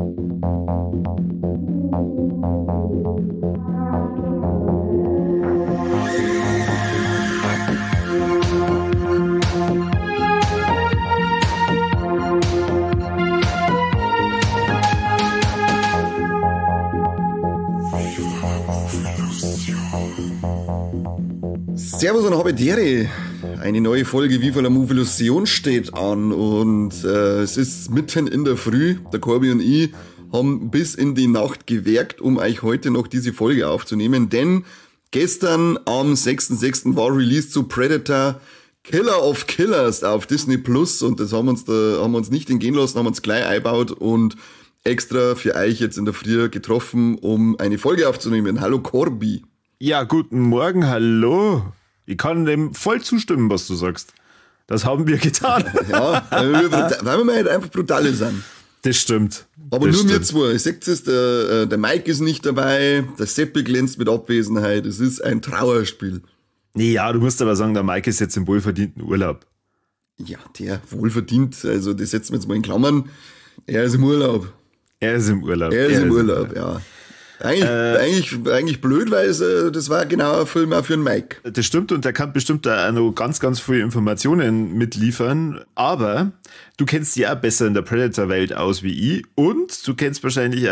Servus und Habedere. Eine neue Folge Viva la Movilusion steht an und es ist mitten in der Früh. Der Corby und ich haben bis in die Nacht gewerkt, um euch heute noch diese Folge aufzunehmen, denn gestern am 6.6. war Release zu Predator Killer of Killers auf Disney Plus und das haben wir uns nicht entgehen lassen, haben uns gleich eingebaut und extra für euch jetzt in der Früh getroffen, um eine Folge aufzunehmen. Hallo Corby. Ja, guten Morgen, hallo. Ich kann dem voll zustimmen, was du sagst. Das haben wir getan. Ja, weil wir halt einfach brutale sind. Das stimmt. Aber das nur stimmt. Wir zwei. Ich sehe es, der Mike ist nicht dabei, der Seppi glänzt mit Abwesenheit. Es ist ein Trauerspiel. Nee, ja, du musst aber sagen, der Mike ist jetzt im wohlverdienten Urlaub. Ja, der wohlverdient, also das setzen wir jetzt mal in Klammern. Er ist im Urlaub. Er ist im Urlaub. Er ist im Urlaub, ja. Eigentlich blöd, weil das war genau ein Film auch für den Mike. Das stimmt und der kann bestimmt da auch noch ganz, ganz viele Informationen mitliefern. Aber du kennst die auch besser in der Predator-Welt aus wie ich und du kennst wahrscheinlich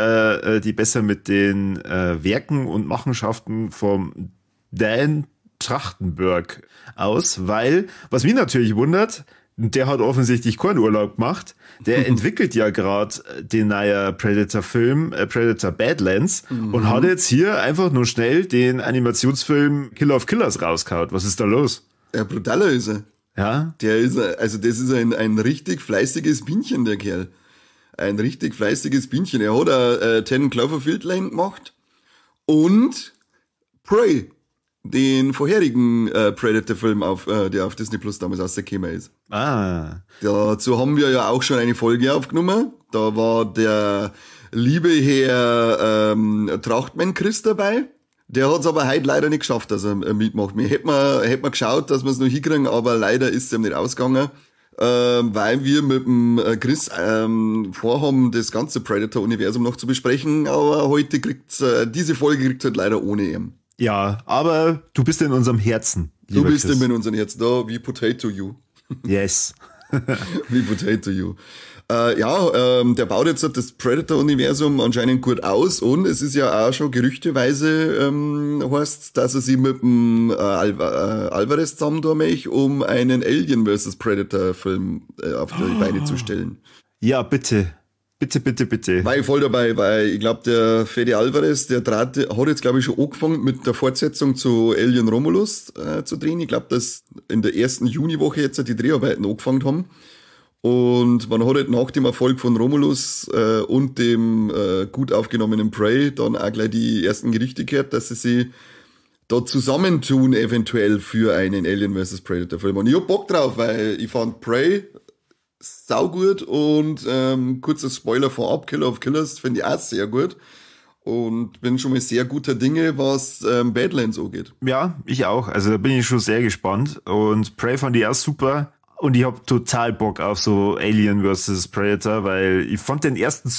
die besser mit den Werken und Machenschaften vom Dan Trachtenberg aus, weil, was mich natürlich wundert, der hat offensichtlich keinen Urlaub gemacht. Der entwickelt ja gerade den neuen Predator-Film, Predator Badlands, und hat jetzt hier einfach nur schnell den Animationsfilm Killer of Killers rausgehauen. Was ist da los? Ja, brutaler ist er. Ja? Der ist, also das ist ein richtig fleißiges Bienchen, der Kerl. Ein richtig fleißiges Bienchen. Er hat auch 10 Cloverfield Lane gemacht und Prey, den vorherigen Predator-Film, der auf Disney Plus damals rausgekommen ist. Ah. Dazu haben wir ja auch schon eine Folge aufgenommen. Da war der liebe Herr Trachtmann Chris dabei. Der hat's aber heute leider nicht geschafft, dass er mitmacht. Wir hätten mal geschaut, dass wir's noch hinkriegen, aber leider ist es ihm nicht ausgegangen, weil wir mit dem Chris vorhaben, das ganze Predator-Universum noch zu besprechen, aber heute diese Folge kriegt's halt leider ohne ihn. Ja, aber du bist in unserem Herzen. Du bist Chris. In unserem Herzen, da, wie Potato You. Yes. Wie Potato You. Der baut jetzt das Predator-Universum anscheinend gut aus und es ist ja auch schon gerüchteweise heißt, dass er sich mit dem Alvarez zusammen tun möchte, um einen Alien vs. Predator-Film auf die Beine zu stellen. Ja, bitte. Bitte, bitte, bitte. War ich voll dabei, weil ich glaube, der Fede Alvarez, der hat jetzt, glaube ich, schon angefangen mit der Fortsetzung zu Alien Romulus zu drehen. Ich glaube, dass in der ersten Juniwoche jetzt die Dreharbeiten angefangen haben. Und man hat halt nach dem Erfolg von Romulus und dem gut aufgenommenen Prey dann auch gleich die ersten Gerüchte gehört, dass sie sich da zusammentun eventuell für einen Alien vs. Predator Film. Und ich hab Bock drauf, weil ich fand Prey saugut und kurzer Spoiler vorab, Killer of Killers finde ich auch sehr gut und bin schon mal sehr guter Dinge, was Badlands angeht. Ja, ich auch. Also da bin ich schon sehr gespannt und Prey fand ich auch super und ich hab total Bock auf so Alien vs. Predator, weil ich fand den ersten,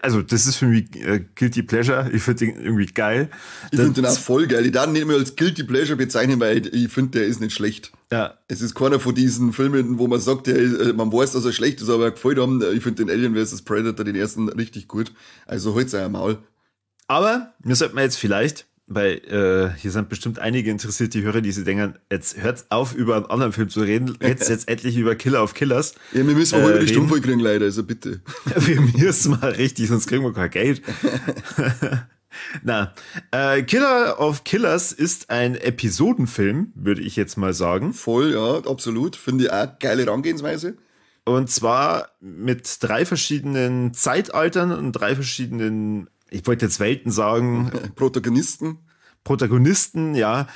also das ist für mich Guilty Pleasure, ich find den irgendwie geil. Ich find den auch voll geil. Ich darf ihn nicht mehr als Guilty Pleasure bezeichnen, weil ich find, der ist nicht schlecht. Ja. Es ist keiner von diesen Filmen, wo man sagt, man weiß, dass er schlecht ist, aber er gefällt einem. Ich find den Alien vs. Predator, den ersten, richtig gut. Also holt's euer Maul. Aber mir sollte man jetzt vielleicht, weil hier sind bestimmt einige interessierte Hörer, die sich denken, jetzt hört's auf, über einen anderen Film zu reden, jetzt endlich über Killer of Killers. Ja, wir müssen mal über die Stunde reden. voll kriegen, leider, also bitte. Wir müssen mal richtig, sonst kriegen wir kein Geld. Na, Killer of Killers ist ein Episodenfilm, würde ich jetzt mal sagen. Voll, ja, absolut. Finde ich auch geile Herangehensweise. Und zwar mit 3 verschiedenen Zeitaltern und 3 verschiedenen, ich wollte jetzt Welten sagen. Protagonisten. Protagonisten, ja.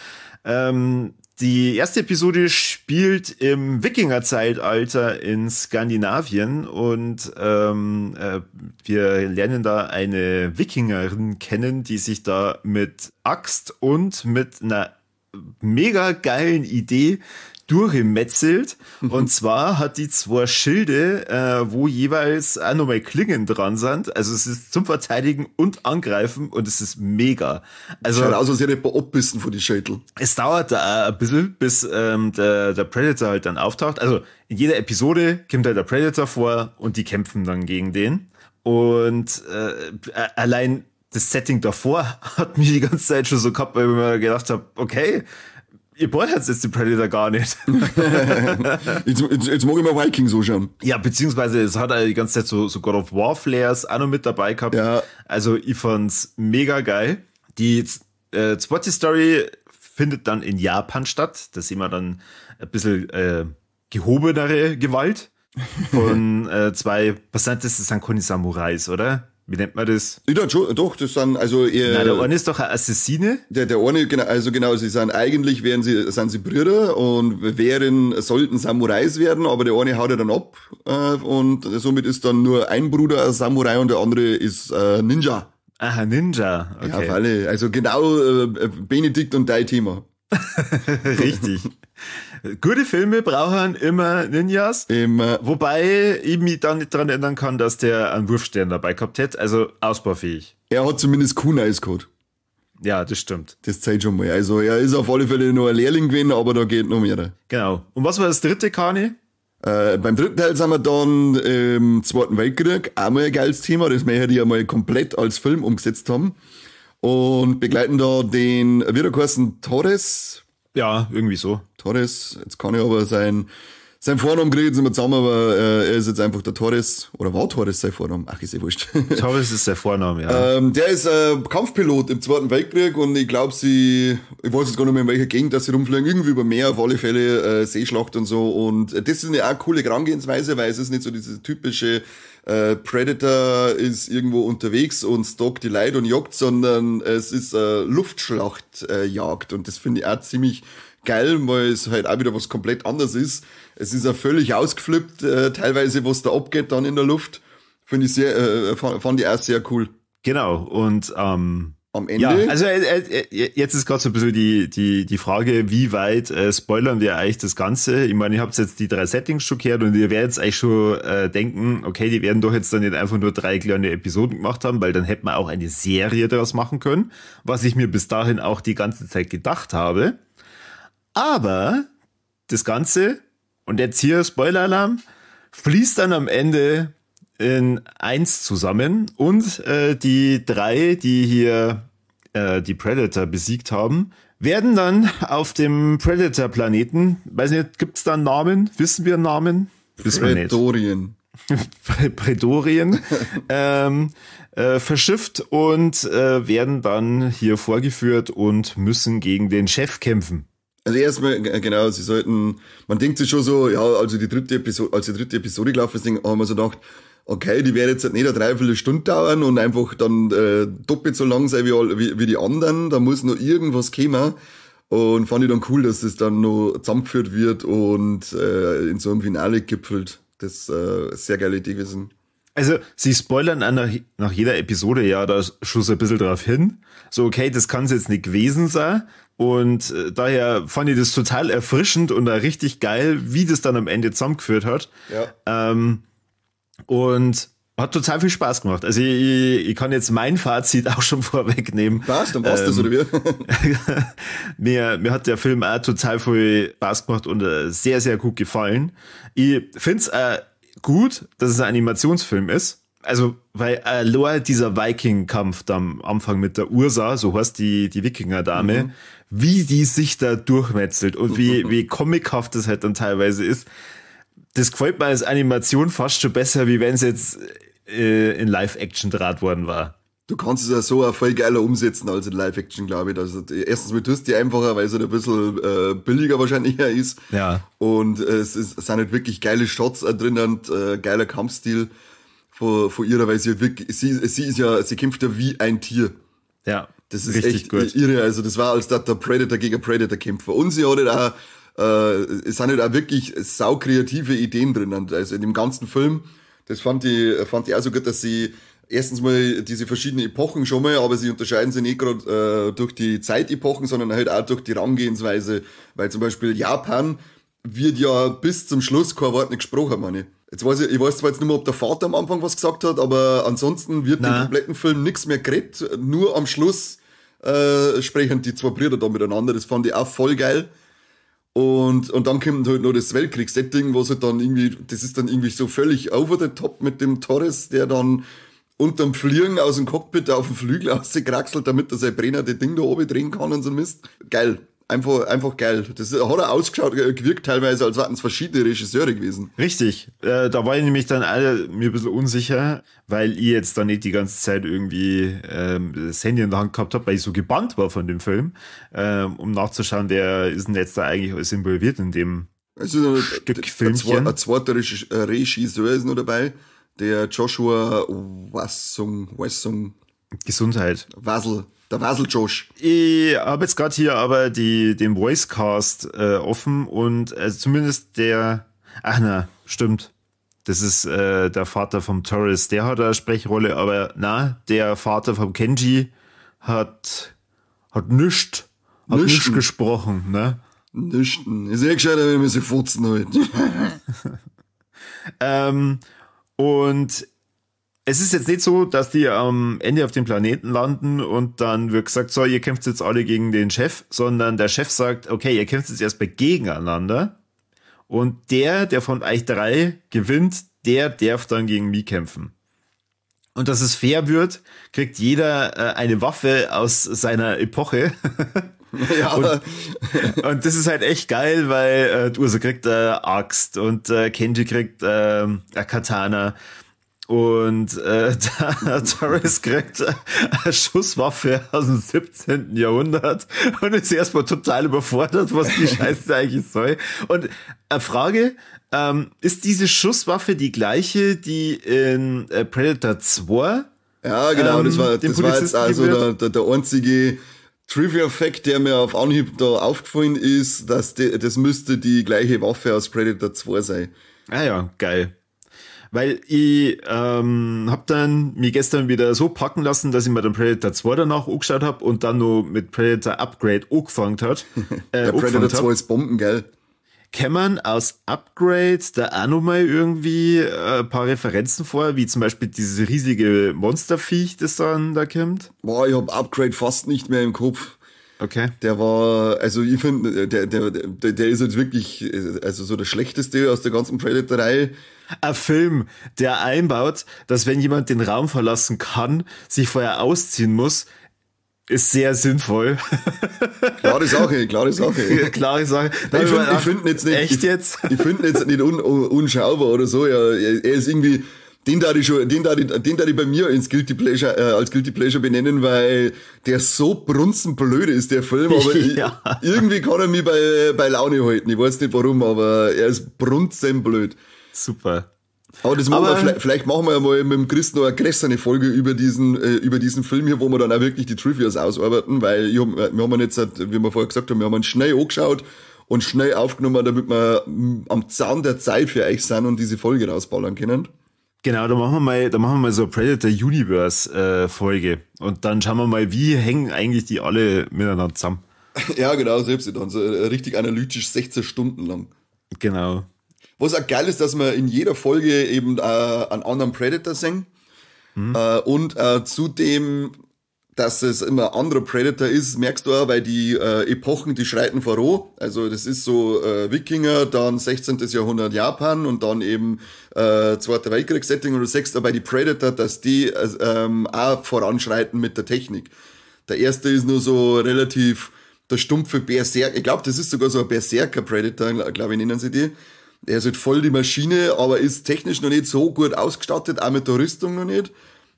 Die erste Episode spielt im Wikinger-Zeitalter in Skandinavien und wir lernen da eine Wikingerin kennen, die sich da mit Axt und mit einer mega geilen Idee durchmetzelt. Und zwar hat die zwei Schilde, wo jeweils auch nochmal Klingen dran sind. Also es ist zum Verteidigen und Angreifen und es ist mega. Also schaut aus, als hätte ich ein paar Abbissen von die Schädel. Es dauert da ein bisschen, bis der Predator halt dann auftaucht. Also in jeder Episode kommt halt der Predator vor und die kämpfen dann gegen den. Und allein das Setting davor hat mich die ganze Zeit schon so gehabt, weil ich mir gedacht habe, okay, ihr braucht jetzt den Predator gar nicht. Jetzt mag ich mal Vikings so schauen. Ja, beziehungsweise es hat die ganze Zeit so God of War Flares auch noch mit dabei gehabt. Ja. Also ich fand's mega geil. Die zweite Story findet dann in Japan statt. Da sehen wir dann ein bisschen gehobenere Gewalt von zwei, was sind das? Das sind keine Samurais, oder? Wie nennt man das? Ja, doch, das sind also eher. Nein, der eine ist doch ein Assassine. Der eine, genau, also genau, sie sind eigentlich, sind sie Brüder und sollten Samurais werden, aber der eine haut ja dann ab, und somit ist dann nur ein Bruder ein Samurai und der andere ist Ninja. Aha, Ninja, okay. Ja, alle. Also genau, Benedikt und dein Thema. Richtig. Gute Filme brauchen immer Ninjas. Immer. Wobei ich mich dann nicht dran erinnern kann, dass der einen Wurfstern dabei gehabt hätte. Also ausbaufähig. Er hat zumindest Kunais gehabt. Ja, das stimmt. Das zeigt schon mal. Also er ist auf alle Fälle nur ein Lehrling gewesen, aber da geht noch mehr. Genau. Und was war das dritte, Kani? Beim dritten Teil sind wir dann im Zweiten Weltkrieg. Auch mal ein geiles Thema, das möchte ich ja mal komplett als Film umgesetzt haben. Und begleiten da den, wie der geheißen, Torres. Ja, irgendwie so. Torres, jetzt kann ich aber sein Vornamen kriege ich jetzt nicht mehr zusammen, aber er ist jetzt einfach der Torres, oder war Torres sein Vorname? Ach, ist eh wurscht. Torres ist sein Vorname, ja. Der ist Kampfpilot im Zweiten Weltkrieg und ich glaube, ich weiß jetzt gar nicht mehr, in welcher Gegend dass sie rumfliegen, irgendwie über Meer, auf alle Fälle, Seeschlacht und so. Und das ist eine auch coole Herangehensweise, weil es ist nicht so diese typische Predator ist irgendwo unterwegs und stalkt die Leute und jagt, sondern es ist Luftschlachtjagd und das finde ich auch ziemlich geil, weil es halt auch wieder was komplett anderes ist. Es ist auch völlig ausgeflippt, teilweise, was da abgeht dann in der Luft. Finde ich sehr, fand ich auch sehr cool. Genau, und am Ende. Ja, also jetzt ist gerade so ein bisschen die Frage, wie weit spoilern wir eigentlich das Ganze? Ich meine, ihr habt jetzt die drei Settings schon gehört und ihr werdet jetzt eigentlich schon denken, okay, die werden doch jetzt dann nicht einfach nur drei kleine Episoden gemacht haben, weil dann hätte man auch eine Serie daraus machen können, was ich mir bis dahin auch die ganze Zeit gedacht habe. Aber das Ganze, und jetzt hier Spoiler-Alarm, fließt dann am Ende in eins zusammen und die drei, die hier die Predator besiegt haben, werden dann auf dem Predator-Planeten, weiß nicht, gibt's da einen Namen? Wissen wir einen Namen? Prädorien. Prädorien verschifft und werden dann hier vorgeführt und müssen gegen den Chef kämpfen. Also erstmal, genau, sie sollten, man denkt sich schon so, ja, also die dritte Episode, als die dritte Episode gelaufen ist, haben wir so gedacht, okay, die wird jetzt nicht eine Dreiviertelstunde dauern und einfach dann doppelt so lang sein wie die anderen, da muss noch irgendwas kommen. Und fand ich dann cool, dass das dann noch zusammengeführt wird und in so einem Finale gipfelt. Das ist sehr geile Idee gewesen. Also sie spoilern an nach jeder Episode ja da schon so ein bisschen drauf hin. So, okay, das kann es jetzt nicht gewesen sein. Und daher fand ich das total erfrischend und auch richtig geil, wie das dann am Ende zusammengeführt hat. Ja. Und hat total viel Spaß gemacht. Also ich kann jetzt mein Fazit auch schon vorwegnehmen. Passt, dann passt das, oder wie? Mir hat der Film auch total viel Spaß gemacht und sehr, sehr gut gefallen. Ich find's gut, dass es ein Animationsfilm ist. Also, weil allein dieser Viking-Kampf da am Anfang mit der Ursa, so heißt die Wikinger-Dame, wie die sich da durchmetzelt und wie comichaft das halt dann teilweise ist. Das gefällt mir als Animation fast schon besser, wie wenn es jetzt in Live-Action draht worden war. Du kannst es ja so auch voll geiler umsetzen als in Live-Action, glaube ich. Also, erstens mal tust du die einfacher, weil es halt ein bisschen billiger wahrscheinlich ist. Ja. Und es sind halt wirklich geile Shots drin und geiler Kampfstil von ihrer, weil sie halt wirklich, sie kämpft ja wie ein Tier. Ja. Das ist richtig echt gut. Irre. Also das war, als dass der Predator gegen Predator kämpft. Und sie hat halt auch, es sind halt auch wirklich saukreative Ideen drin. Und also in dem ganzen Film, das fand ich auch so gut, dass sie erstens mal diese verschiedenen Epochen schon mal, aber sie unterscheiden sich nicht gerade durch die Zeitepochen, sondern halt auch durch die Herangehensweise. Weil zum Beispiel Japan wird ja bis zum Schluss kein Wort nicht gesprochen, meine ich. Jetzt weiß ich weiß zwar jetzt nicht mehr, ob der Vater am Anfang was gesagt hat, aber ansonsten wird im kompletten Film nichts mehr geredet. Nur am Schluss sprechen die zwei Brüder da miteinander. Das fand ich auch voll geil. Und dann kommt halt noch das Weltkriegssetting, was halt dann irgendwie, das ist dann irgendwie so völlig over the top mit dem Torres, der dann unterm Fliegen aus dem Cockpit auf den Flügel rausgekraxelt, damit er sein brennende Ding da oben drehen kann und so Mist. Geil. Einfach geil. Das hat er ausgeschaut, gewirkt teilweise, als wären es verschiedene Regisseure gewesen. Richtig. Da war ich nämlich dann alle mir ein bisschen unsicher, weil ich jetzt da nicht die ganze Zeit irgendwie das Handy in der Hand gehabt hab, weil ich so gebannt war von dem Film, um nachzuschauen, wer ist denn jetzt da eigentlich alles involviert in dem also, Stück Filmchen. Ein zweiter Regisseur ist noch dabei, der Joshua Wassung. Gesundheit. Wasel. Der Wasel Josh. Ich habe jetzt gerade hier aber den Voicecast offen und zumindest der, ach na, stimmt. Das ist der Vater vom Torres, der hat eine Sprechrolle, aber na, der Vater vom Kenji hat nischt gesprochen, ne? Nischten. Ist eh gescheiter, wenn wir sie futzen halt. Und es ist jetzt nicht so, dass die am Ende auf dem Planeten landen und dann wird gesagt, so, ihr kämpft jetzt alle gegen den Chef, sondern der Chef sagt, okay, ihr kämpft jetzt erstmal gegeneinander und der von euch drei gewinnt, der darf dann gegen mich kämpfen. Und dass es fair wird, kriegt jeder eine Waffe aus seiner Epoche. Ja. Und das ist halt echt geil, weil Ursa kriegt Axt und Kenji kriegt eine Katana. Und Torres kriegt eine Schusswaffe aus dem 17. Jahrhundert und ist erstmal total überfordert, was die Scheiße eigentlich soll. Und eine Frage, ist diese Schusswaffe die gleiche, die in Predator 2? Ja, genau, das war jetzt also der einzige Trivia-Fact, der mir auf Anhieb da aufgefallen ist, dass das müsste die gleiche Waffe aus Predator 2 sein. Ah ja, geil. Weil ich hab dann mich gestern wieder so packen lassen, dass ich mir dann Predator 2 danach angeschaut hab und dann noch mit Predator Upgrade angefangen hat. Der Predator 2 ist bombengeil. Kämmern aus Upgrade da auch noch mal irgendwie ein paar Referenzen vor, wie zum Beispiel dieses riesige Monsterviech, das dann da kommt? Boah, ich hab Upgrade fast nicht mehr im Kopf. Okay. Der war, also ich finde, der ist jetzt wirklich, also so der schlechteste aus der ganzen Predator-Reihe. Ein Film, der einbaut, dass wenn jemand den Raum verlassen kann, sich vorher ausziehen muss, ist sehr sinnvoll. Klare Sache, klare Sache. Klare Sache. Ich finde jetzt nicht, echt jetzt? Ich finde jetzt nicht unschaubar oder so. Ja, er ist irgendwie, den darf ich schon, den darf ich bei mir ins Guilty Pleasure, als Guilty Pleasure benennen, weil der so brunzenblöd ist, der Film, aber ja. Irgendwie kann er mich bei Laune halten. Ich weiß nicht warum, aber er ist brunzenblöd. Super. Aber das machen wir, vielleicht machen wir ja mal mit dem Chris noch eine größere Folge über diesen Film hier, wo wir dann auch wirklich die Trivias ausarbeiten, weil wir haben jetzt, wie wir vorher gesagt haben, wir haben ihn schnell angeschaut und schnell aufgenommen, damit wir am Zahn der Zeit für euch sind und diese Folge rausballern können. Genau, da machen wir mal so eine Predator Universe Folge und dann schauen wir mal, wie hängen eigentlich die alle miteinander zusammen. Ja, genau, selbst dann so richtig analytisch 16 Stunden lang. Genau. Was auch geil ist, dass wir in jeder Folge eben einen anderen Predator sehen. Mhm. Und zudem, dass es immer ein anderer Predator ist, merkst du auch, weil die Epochen, die schreiten voran. Also das ist so Wikinger, dann 16. Jahrhundert Japan und dann eben Zweiter Weltkriegs-Setting. Und du siehst auch bei die Predator, dass die auch voranschreiten mit der Technik. Der erste ist nur so relativ der stumpfe Berserker. Ich glaube, das ist sogar so ein Berserker-Predator, glaube ich, nennen sie die. Er ist halt voll die Maschine, aber ist technisch noch nicht so gut ausgestattet, auch mit der Rüstung noch nicht.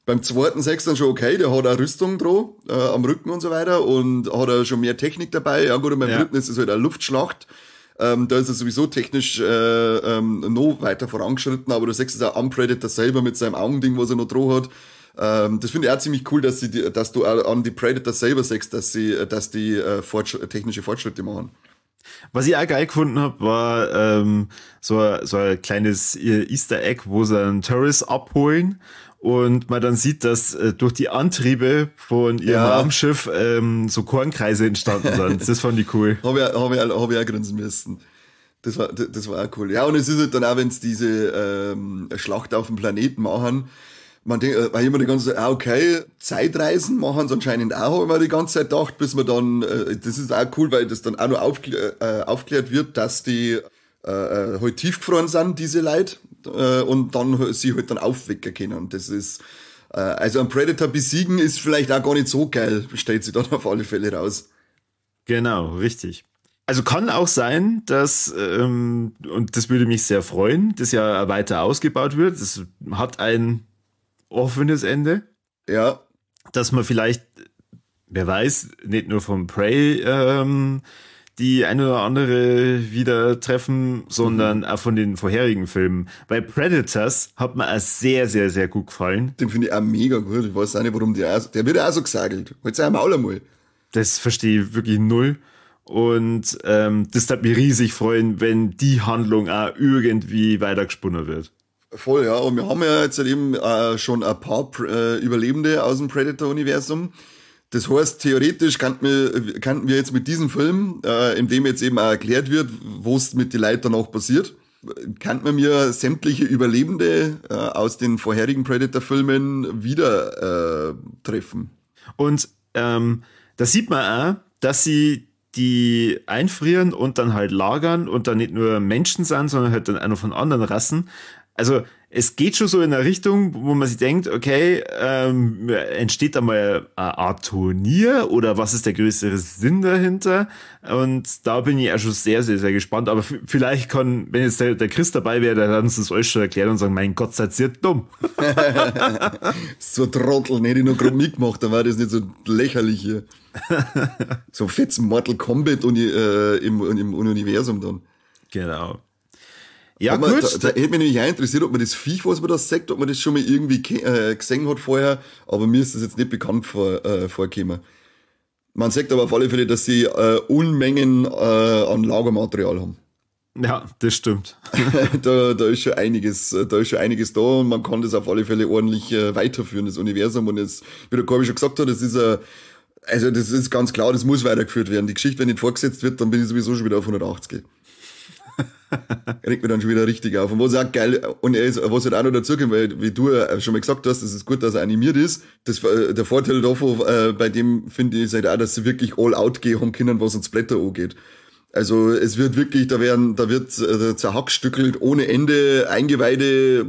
Beim zweiten sechs dann schon okay, der hat auch Rüstung dran, am Rücken und so weiter und hat auch schon mehr Technik dabei. Ja gut, und beim dritten ist es halt eine Luftschlacht. Da ist er sowieso technisch noch weiter vorangeschritten, aber du siehst es auch am Predator selber mit seinem Augending, was er noch dran hat. Das finde ich auch ziemlich cool, dass du auch an die Predator selber siehst, dass die technische Fortschritte machen. Was ich auch geil gefunden habe, war so ein kleines Easter Egg, wo sie einen Torres abholen und man dann sieht, dass durch die Antriebe von ihrem Raumschiff so Kornkreise entstanden sind. Das fand ich cool. Hab ich auch grinsen müssen. Das war auch cool. Ja, und es ist halt dann auch, wenn sie diese Schlacht auf dem Planeten machen, man denkt, weil immer die ganze Zeit, okay, Zeitreisen machen sie anscheinend auch, habe ich mir die ganze Zeit gedacht, bis man dann, das ist auch cool, weil das dann auch noch aufklärt wird, dass die halt tiefgefroren sind, diese Leute, und dann sie halt dann aufwecken können. Und das ist, also ein Predator besiegen ist vielleicht auch gar nicht so geil, stellt sich dann auf alle Fälle raus. Genau, richtig. Also kann auch sein, dass, und das würde mich sehr freuen, dass ja weiter ausgebaut wird. Das hat ein offenes Ende. Ja. Dass man vielleicht, wer weiß, nicht nur vom Prey die eine oder andere wieder treffen, sondern auch von den vorherigen Filmen. Bei Predators hat mir auch sehr, sehr, sehr gut gefallen. Den finde ich auch mega gut. Ich weiß auch nicht, warum der auch, der wird auch so gesagelt. Halt sein Maul einmal. Das verstehe ich wirklich null. Und das würde mich riesig freuen, wenn die Handlung auch irgendwie weitergesponnen wird. Voll, ja. Und wir haben ja jetzt halt eben schon ein paar Überlebende aus dem Predator-Universum. Das heißt, theoretisch könnten wir jetzt mit diesem Film, in dem jetzt eben auch erklärt wird, was mit den Leuten danach passiert, könnten wir mir sämtliche Überlebende aus den vorherigen Predator-Filmen wieder treffen. Und da sieht man auch, dass sie die einfrieren und dann halt lagern und dann nicht nur Menschen sind, sondern halt dann auch noch von anderen Rassen. Also es geht schon so in eine Richtung, wo man sich denkt, okay, entsteht da mal eine Art Turnier oder was ist der größere Sinn dahinter? Und da bin ich auch schon sehr, sehr, sehr gespannt. Aber vielleicht kann, wenn jetzt der Chris dabei wäre, der hat uns das alles schon erklärt und sagen, mein Gott, seid ihr dumm. So Trottel, ne, hätte ich noch gerade mitgemacht, dann war das nicht so lächerlich hier. So fetzen Mortal Kombat und, im Universum dann. Genau. Ja, gut. Da hätte mich nämlich auch interessiert, ob man das Viech, was man da sagt, ob man das schon mal irgendwie gesehen hat vorher, aber mir ist das jetzt nicht bekannt vorgekommen. Man sagt aber auf alle Fälle, dass sie Unmengen an Lagermaterial haben. Ja, das stimmt. Da ist schon einiges, da und man kann das auf alle Fälle ordentlich weiterführen, das Universum. Und es, wie der Corby schon gesagt hat, das ist also das ist ganz klar, das muss weitergeführt werden. Die Geschichte, wenn nicht fortgesetzt wird, dann bin ich sowieso schon wieder auf 180. Regt mir dann schon wieder richtig auf. Und was auch geil, und er ist, was halt auch noch dazu kommt, weil, wie du schon mal gesagt hast, es ist gut, dass er animiert ist. Das, der Vorteil davon, bei dem finde ich, ist halt auch, dass sie wirklich all out gehen haben können, was uns Blätter angeht. Also, es wird wirklich, da wird zerhackstückelt ohne Ende, Eingeweide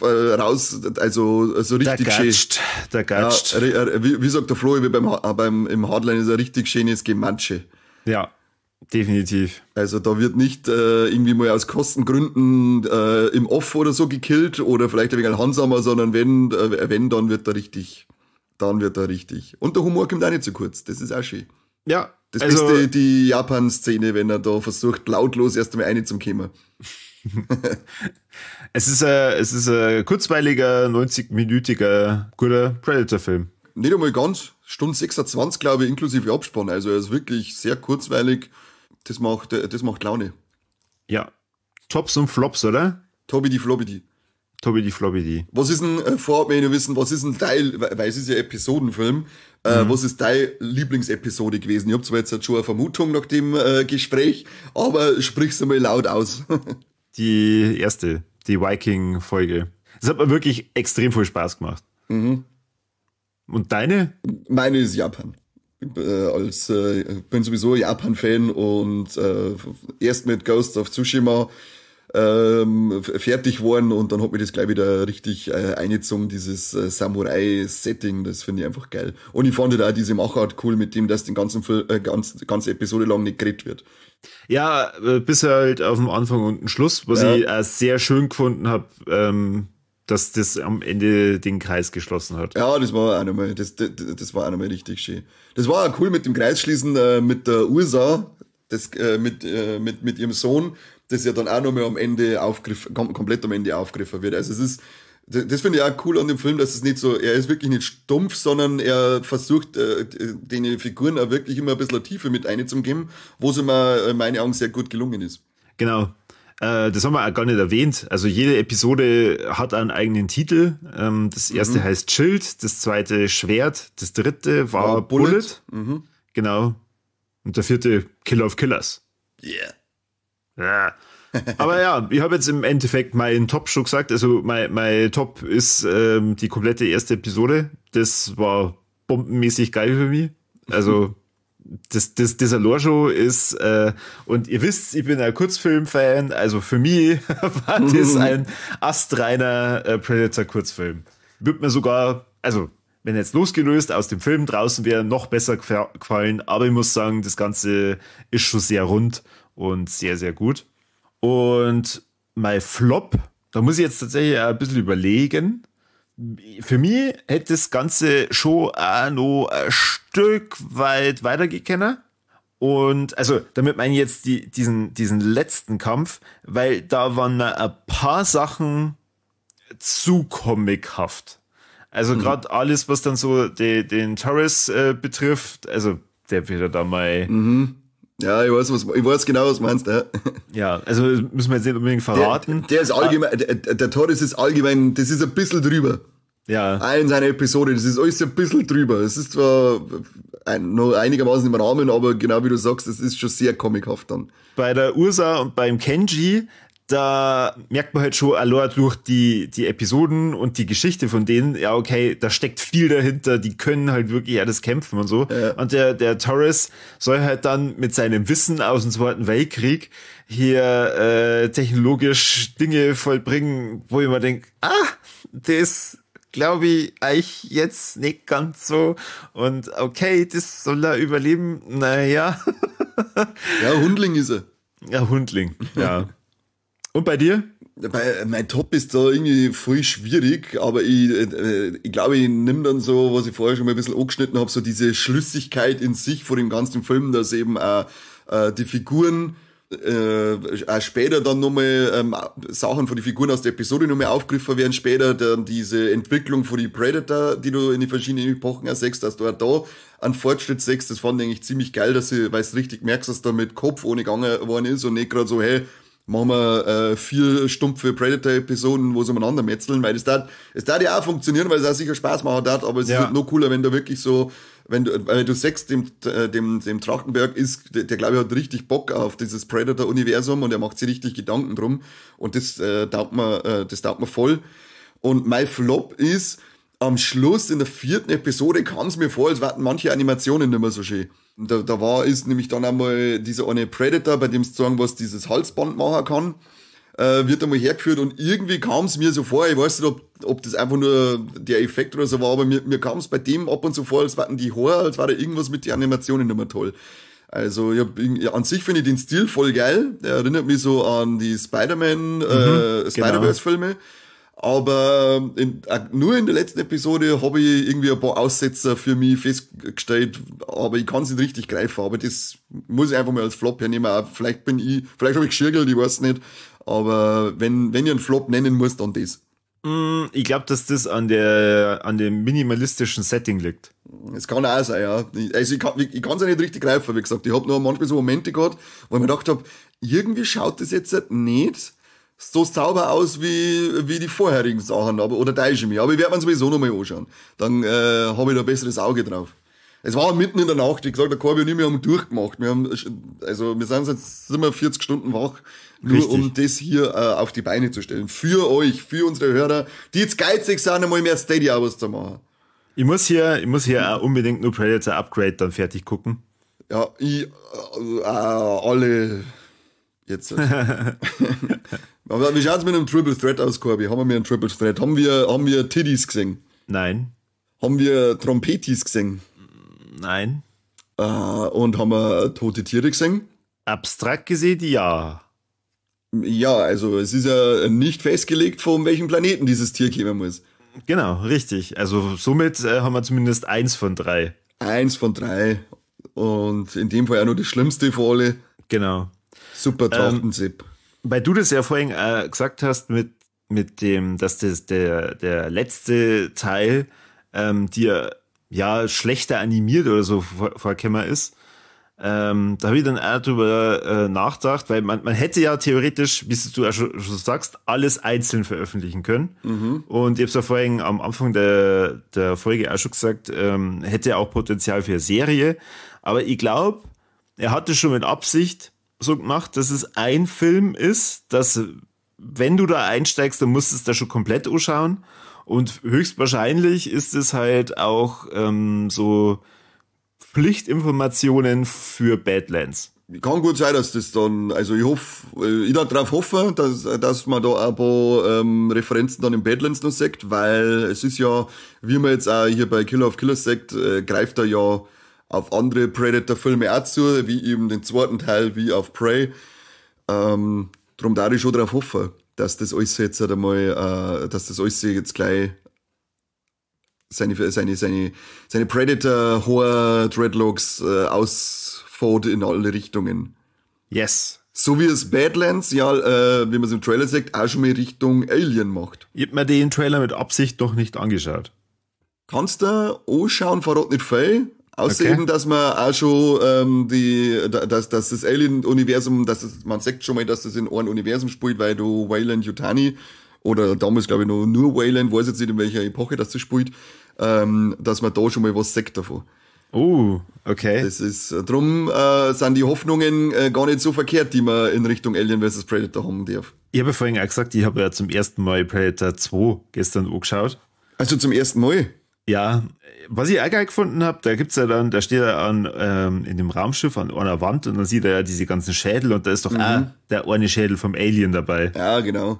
raus, also so richtig schön. Der gatscht. Ja, wie sagt der Flo, wie im Hardline ist ein richtig schönes Gematsche. Ja. Definitiv. Also da wird nicht irgendwie mal aus Kostengründen im Off oder so gekillt oder vielleicht ein wenig handsamer, sondern wenn, dann wird da richtig. Dann wird da richtig. Und der Humor kommt auch nicht zu kurz. Das ist auch schön. Ja. Das also, Beste, die Japan-Szene, wenn er da versucht, lautlos erst einmal eine zum kommen. Es ist ein kurzweiliger, 90-minütiger, guter Predator-Film. Nicht einmal ganz. Stunde 26, glaube ich, inklusive Abspann. Also er ist wirklich sehr kurzweilig. Das macht Laune. Ja. Tops und Flops, oder? Tobi die Flobbidi. Tobi die Flobbidi. Was ist denn, vorab möchte ich wissen, was ist denn Teil, weil es ist ja Episodenfilm, was ist deine Lieblingsepisode gewesen? Ich habe zwar jetzt schon eine Vermutung nach dem Gespräch, aber sprich's einmal laut aus. Die erste, die Viking-Folge. Das hat mir wirklich extrem viel Spaß gemacht. Mhm. Und deine? Meine ist Japan. Ich bin sowieso Japan-Fan und erst mit Ghost of Tsushima fertig worden und dann hat mir das gleich wieder richtig eingezogen, dieses Samurai-Setting, das finde ich einfach geil. Und ich fand halt auch diese Machart cool, mit dem, dass den ganzen Film, ganze Episode lang nicht geredet wird. Ja, bis halt auf dem Anfang und den Schluss, was ich auch sehr schön gefunden habe, dass das am Ende den Kreis geschlossen hat. Ja, das war auch nochmal, das war auch nochmal richtig schön. Das war auch cool mit dem Kreisschließen mit der Ursa, das, mit ihrem Sohn, das ja dann auch nochmal am Ende komplett am Ende aufgegriffen wird. Also es ist, das finde ich auch cool an dem Film, dass es nicht so, er ist wirklich nicht stumpf, sondern er versucht, den Figuren auch wirklich immer ein bisschen Tiefe mit einzugeben, wo es immer in meinen Augen sehr gut gelungen ist. Genau. Das haben wir auch gar nicht erwähnt. Also jede Episode hat einen eigenen Titel. Das erste heißt Schild, das zweite Schwert, das dritte war Bullet. Mhm. Genau. Und der vierte Killer of Killers. Yeah. Ja. Aber ja, ich habe jetzt im Endeffekt meinen Top schon gesagt. Also mein Top ist die komplette erste Episode. Das war bombenmäßig geil für mich. Also das Allure-Show ist, und ihr wisst, ich bin ein Kurzfilm-Fan, also für mich war das ein astreiner Predator-Kurzfilm. Wird mir sogar, also wenn jetzt losgelöst aus dem Film draußen wäre, noch besser gefallen, aber ich muss sagen, das Ganze ist schon sehr rund und sehr, sehr gut. Und mein Flop, da muss ich jetzt tatsächlich ein bisschen überlegen. Für mich hätte das Ganze schon auch noch ein Stück weit weitergehen können. Und also damit meine ich jetzt diesen letzten Kampf, weil da waren ein paar Sachen zu comichaft. Also gerade alles, was dann so den Torres betrifft, also der wird ja da mal. Mhm. Ja, ich weiß genau, was du meinst, ja. Ja, also müssen wir jetzt nicht unbedingt verraten. Der ist allgemein, der Torres ist allgemein, das ist ein bisschen drüber. Ja. Auch in seiner Episode, das ist alles ein bisschen drüber. Es ist zwar noch einigermaßen im Rahmen, aber genau wie du sagst, es ist schon sehr comichaft dann. Bei der Ursa und beim Kenji, da merkt man halt schon allein durch die Episoden und die Geschichte von denen, ja, okay, da steckt viel dahinter, die können halt wirklich alles kämpfen und so. Ja. Und der Torres soll halt dann mit seinem Wissen aus dem Zweiten Weltkrieg hier technologisch Dinge vollbringen, wo ich mir denk, das glaube ich eigentlich jetzt nicht ganz so. Und okay, das soll er überleben, naja. Ja, Hundling ist er. Ja, Hundling, ja. Und bei dir? Mein Top ist da irgendwie voll schwierig, aber ich glaube, ich nehme dann so, was ich vorher schon mal ein bisschen angeschnitten habe, so diese Schlüssigkeit in sich vor dem ganzen Film, dass eben auch die Figuren auch später dann nochmal Sachen von den Figuren aus der Episode nochmal aufgegriffen werden, später dann diese Entwicklung von den Predator, die du in den verschiedenen Epochen auch siehst, dass du auch da einen Fortschritt siehst, das fand ich eigentlich ziemlich geil, dass du, weil du richtig merkst, dass da mit Kopf ohne gegangen worden ist und nicht gerade so, hey, machen wir 4 stumpfe Predator-Episoden, wo sie umeinander metzeln, weil es darf ja auch funktionieren, weil es auch sicher Spaß machen darf, aber es ist halt noch cooler, wenn du wirklich so, weil du siehst, dem Trachtenberg ist, der glaube ich hat richtig Bock auf dieses Predator-Universum und er macht sich richtig Gedanken drum und das taugt mir voll. Und mein Flop ist, am Schluss in der 4. Episode kam es mir vor, als wären manche Animationen nicht mehr so schön. Da ist nämlich dann einmal dieser eine Predator, bei dem es sagen, was dieses Halsband machen kann, wird einmal hergeführt und irgendwie kam es mir so vor, ich weiß nicht, ob das einfach nur der Effekt oder so war, aber mir kam es bei dem ab und zu vor, als wären die Haare, als war da irgendwas mit den Animationen nicht mehr toll. Also an sich finde ich den Stil voll geil, der erinnert mich so an die Spider-Man, Spider-Verse-Filme. Aber nur in der letzten Episode habe ich irgendwie ein paar Aussetzer für mich festgestellt, aber ich kann es nicht richtig greifen. Aber das muss ich einfach mal als Flop hernehmen. Auch vielleicht habe ich geschirgelt, ich weiß nicht. Aber wenn ich einen Flop nennen muss, dann das. Ich glaube, dass das an dem minimalistischen Setting liegt. Es kann auch sein, ja. Also ich kann es ja nicht richtig greifen, wie gesagt. Ich habe nur manchmal so Momente gehabt, wo ich mir gedacht habe, irgendwie schaut das jetzt nicht so sauber aus wie die vorherigen Sachen, aber, oder täusche ich mich. Aber ich werde mir sowieso nochmal anschauen. Dann habe ich da ein besseres Auge drauf. Es war mitten in der Nacht, wie gesagt, der Corby und ich, wir haben durchgemacht. Wir sind seit 47 Stunden wach, nur richtig, um das hier auf die Beine zu stellen. Für euch, für unsere Hörer, die jetzt geizig sind, einmal mehr Steady-Hours zu machen. Ich muss hier auch unbedingt nur Predator Upgrade dann fertig gucken. Ja, ich alle jetzt. Aber wie schaut's mit einem Triple Threat aus, Corby? Haben wir einen Triple Threat? Haben wir Tiddies gesehen? Nein. Haben wir Trompetis gesehen? Nein. Und haben wir tote Tiere gesehen? Abstrakt gesehen, ja. Ja, also es ist ja nicht festgelegt, von welchem Planeten dieses Tier kommen muss. Genau, richtig. Also somit haben wir zumindest 1 von 3. 1 von 3. Und in dem Fall auch noch das Schlimmste für alle. Genau. Super Trachtensepp. Weil du das ja vorhin gesagt hast mit dem, dass das der letzte Teil dir ja schlechter animiert oder so vorgekommen ist. Da habe ich dann auch drüber nachgedacht, weil man hätte ja theoretisch, wie du auch schon sagst, alles einzeln veröffentlichen können. Mhm. Und ich habe es ja vorhin am Anfang der Folge auch schon gesagt, hätte auch Potenzial für eine Serie. Aber ich glaube, er hatte schon mit Absicht so gemacht, dass es ein Film ist, dass wenn du da einsteigst, dann musst du es da schon komplett anschauen. Und höchstwahrscheinlich ist es halt auch so Pflichtinformationen für Badlands. Kann gut sein, dass das dann, also ich hoffe, ich darf darauf hoffen, dass man da ein paar Referenzen dann im Badlands noch sieht, weil es ist ja, wie man jetzt auch hier bei Killer of Killers sagt, greift er ja auf andere Predator-Filme auch zu, wie eben den zweiten Teil, wie auf Prey. Drum darf ich schon darauf hoffen, dass das alles jetzt halt einmal, dass das alles jetzt gleich seine Predator-Hair Dreadlocks ausfährt in alle Richtungen. Yes. So wie es Badlands, ja, wie man es im Trailer sagt, auch schon mal Richtung Alien macht. Ich hab mir den Trailer mit Absicht doch nicht angeschaut. Kannst du anschauen, verrat nicht viel. Außer eben, dass man auch schon dass das Alien-Universum, man sagt schon mal, dass das in einem Universum spielt, weil du Weyland Yutani oder damals glaube ich noch nur Weyland, weiß jetzt nicht in welcher Epoche das spielt, dass man da schon mal was sagt davon. Oh, okay. Das ist, drum sind die Hoffnungen gar nicht so verkehrt, die man in Richtung Alien vs. Predator haben darf. Ich habe ja vorhin auch gesagt, ich habe ja zum ersten Mal Predator 2 gestern angeschaut. Also zum ersten Mal? Ja, was ich auch geil gefunden habe, da gibt's ja dann, da steht er an, in dem Raumschiff an einer Wand und dann sieht er ja diese ganzen Schädel und da ist doch auch der eine Schädel vom Alien dabei. Ja, genau.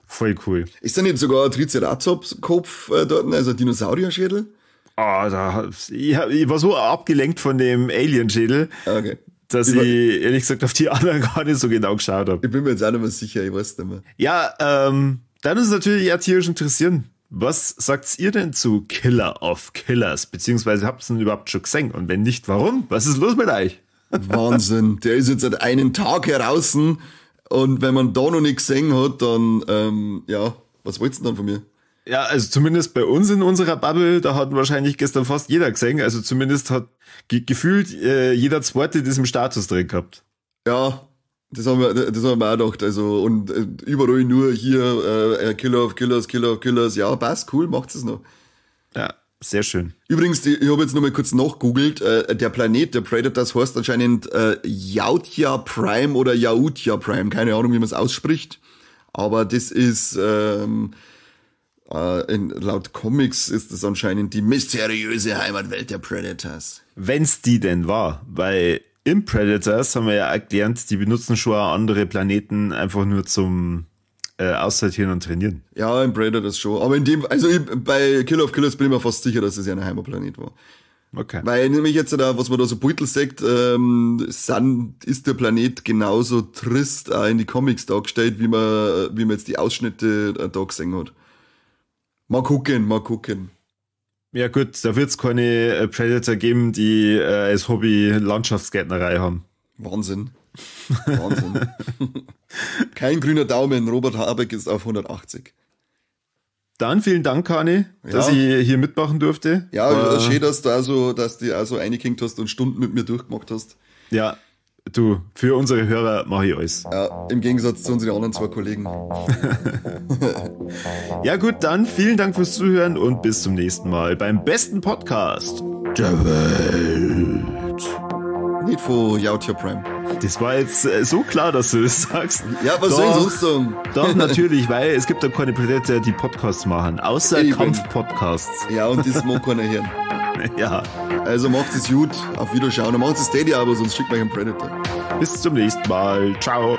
Voll cool. Ist da nicht sogar ein Triceratops-Kopf dort, also ein Dinosaurier-Schädel? Ah, ich war so abgelenkt von dem Alien-Schädel, okay, dass ich ehrlich gesagt auf die anderen gar nicht so genau geschaut habe. Ich bin mir jetzt auch nicht mehr sicher, ich weiß nicht mehr. Ja, dann ist es natürlich auch tierisch interessieren. Was sagt ihr denn zu Killer of Killers? Beziehungsweise habt ihr ihn überhaupt schon gesehen? Und wenn nicht, warum? Was ist los mit euch? Wahnsinn. Der ist jetzt seit einem Tag heraus. Und wenn man da noch nicht gesehen hat, dann, ja, was wollt's denn dann von mir? Ja, also zumindest bei uns in unserer Bubble, da hat wahrscheinlich gestern fast jeder gesehen. Also zumindest hat gefühlt jeder Zweite diesen Status drin gehabt. Ja, das haben wir auch gedacht. Also, und überall nur hier Killer of Killers, Killer of Killers. Ja, passt, cool, macht's es noch. Ja, sehr schön. Übrigens, ich habe jetzt noch mal kurz nachgegoogelt. Der Planet, der Predators, heißt anscheinend Yautja Prime oder Yautja Prime. Keine Ahnung, wie man es ausspricht. Aber das ist, laut Comics ist das anscheinend die mysteriöse Heimatwelt der Predators. Wenn's die denn war, weil im Predators haben wir ja auch gelernt, die benutzen schon auch andere Planeten einfach nur zum Aussortieren und Trainieren. Ja, im Predators schon. Aber in dem, also bei Killer of Killers bin ich mir fast sicher, dass es ja ein Heimatplanet war. Okay. Weil nämlich jetzt da, was man da so Beutel sagt, ist der Planet genauso trist auch in die Comics dargestellt, wie man jetzt die Ausschnitte da gesehen hat. Mal gucken, mal gucken. Ja gut, da wird's keine Predator geben, die als Hobby Landschaftsgärtnerei haben. Wahnsinn. Wahnsinn. Kein grüner Daumen, Robert Habeck ist auf 180. Dann vielen Dank, Kani, dass ich hier mitmachen durfte. Ja, schön, dass du also, dass du also reingehängt hast und Stunden mit mir durchgemacht hast. Ja, du, für unsere Hörer mache ich alles. Ja, im Gegensatz zu unseren anderen zwei Kollegen. Ja gut, dann vielen Dank fürs Zuhören und bis zum nächsten Mal beim besten Podcast der Welt. Nicht von Yautja Prime. Das war jetzt so klar, dass du das sagst. Ja, was soll ich sonst sagen? Doch, natürlich, weil es gibt da keine Predator, die Podcasts machen, außer Kampfpodcasts. Ja, und das mag keiner hören. Ja. Also macht es gut, auf Wiederschauen. Und macht es steady, aber sonst schickt euch einen Predator. Bis zum nächsten Mal. Ciao.